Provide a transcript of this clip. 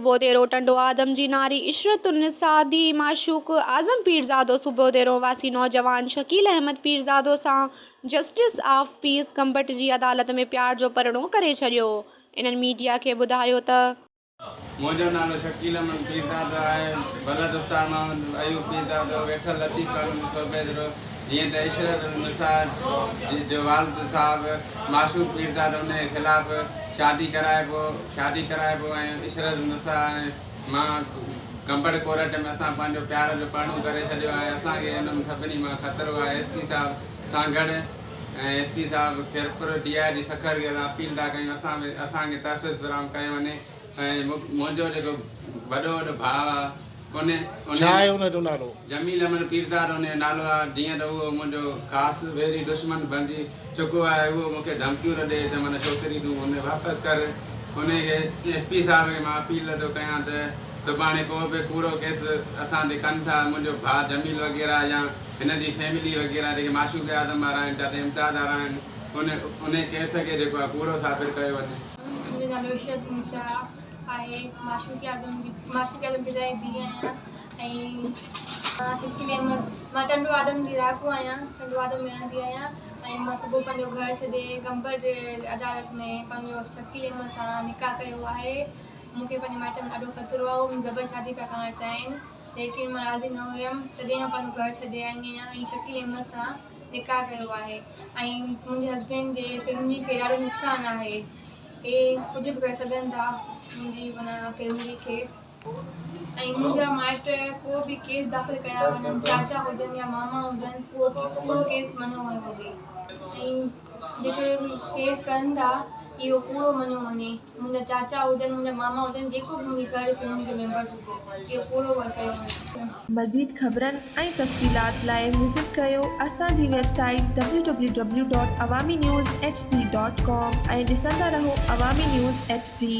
صوڀوديرو ٽنڊو آدم جي ناري عشرت النساء ڌيء معشوق اعظم پيرزادو صوڀوديرو واسي نوجوان شڪيل احمد پيرزادو سان جسٽس آف پيس گمبٽ جي عدالت ۾ پيار جو پرڻو ڪري ڇڏيو. انهن ميڊيا کي ٻڌايو ته. منهنجو نالو شڪيل احمد پيرزادو آهي، ولد استاد محمد ايوب پيرزادو، ويٺل لطيف ڪالوني صوڀيدرو، جيئن ته عشرت النساء جو والد صاحب معشوق پيرزادو ان جي خلاف شادي ڪرائبو شادي ڪرائبو ۽ عشرت النساء ۽ مان گمبڙ ڪورٽ ۾ اسان پنهنجو پيار جو پرڻو ڪري ڇڏيو آهي اسان کي انهن سڀني مان خطرو آهي ايس پي صاحب سانگهڙ ۽ ايس پي صاحب خيرپور ڊي I جي سکر کي اسان اپيل ٿا ڪيون اسان به اسان کي تحفظ فراهم ڪيو وڃي ۽ منهنجو جيڪو وڏو وڏو ڀاء آهي ان ان ڇا آهي ان جو نالو؟ جميل احمد پيرزادو ان جو نالو آهي جيئن ته اهو منهنجو خاص ويري دشمن بڻجي چڪو آهي اهو مون کي ڌمڪيون ٿو ڏئي ته معنيٰ ڇوڪري تون ان واپس ڪر ان کي ايس پي صاحب کي مان اپيل ٿو ڪيان ته سڀاڻي ڪو به ڪوڙو ڪيس اسان تي ڪن ٿا منهنجو ڀاء جميل وغيره يا هن جي فيملي وغيره جيڪي معشوق اعظم وارا آهن چاچا امتياز وارا آهن ان ان ڪيس کي جيڪو آهي ڪوڙو ثابت ڪيو وڃي. منهنجو نالو عشرت النساء آهي معشوق اعظم جي معشوق اعظم پتا جي ڌيء آهيان ۽ مان شڪيل احمد مان ٽنڊو آدم جي رهاڪو آهيان ٽنڊو آدم ۾ رهندي آهيان ۽ مان صبح پنهنجو گهر ڇڏي گمبٽ عدالت ۾ پنهنجو شڪيل احمد سان نڪاح ڪيو آهي مون کي پنهنجي مائٽن ۾ ڏاڍو خطرو آهي هو زبر شادي پيا ڪرڻ چاهين ليڪن مان راضي نه هيم تڏهن مان پنهنجو گهر ڇڏي آئي آهيان ۽ شڪيل احمد سان نڪاح ڪيو آهي ۽ منهنجي هسبينڊ جي فيملي کي ڏاڍو نقصان آهي اهي ڪجهه به ڪري سگهن ٿا منهنجي معنيٰ فيملي کي ۽ منهنجا مائٽ ڪو به ڪيس داخل ڪيا وڃن چاچا هجن يا ماما هجن اهو ڪوڙو ڪيس مڃيو ويو هجي ۽ جيڪي به ڪيس ڪن ٿا اهو ڪوڙو مڃيو وڃي منهنجا چاچا هجن منهنجا ماما هجن جيڪو به منهنجي گهر فيملي جو ميمبر هجي اهو ڪوڙو ڪيو وڃي. مزيد خبرن ۽ تفصيلات لاء وزٽ ڪريو اسان جي website W W W dot Awami news H D dot com ۽ ڏسندا رهو عوامي نيوز ايڇ ڊي.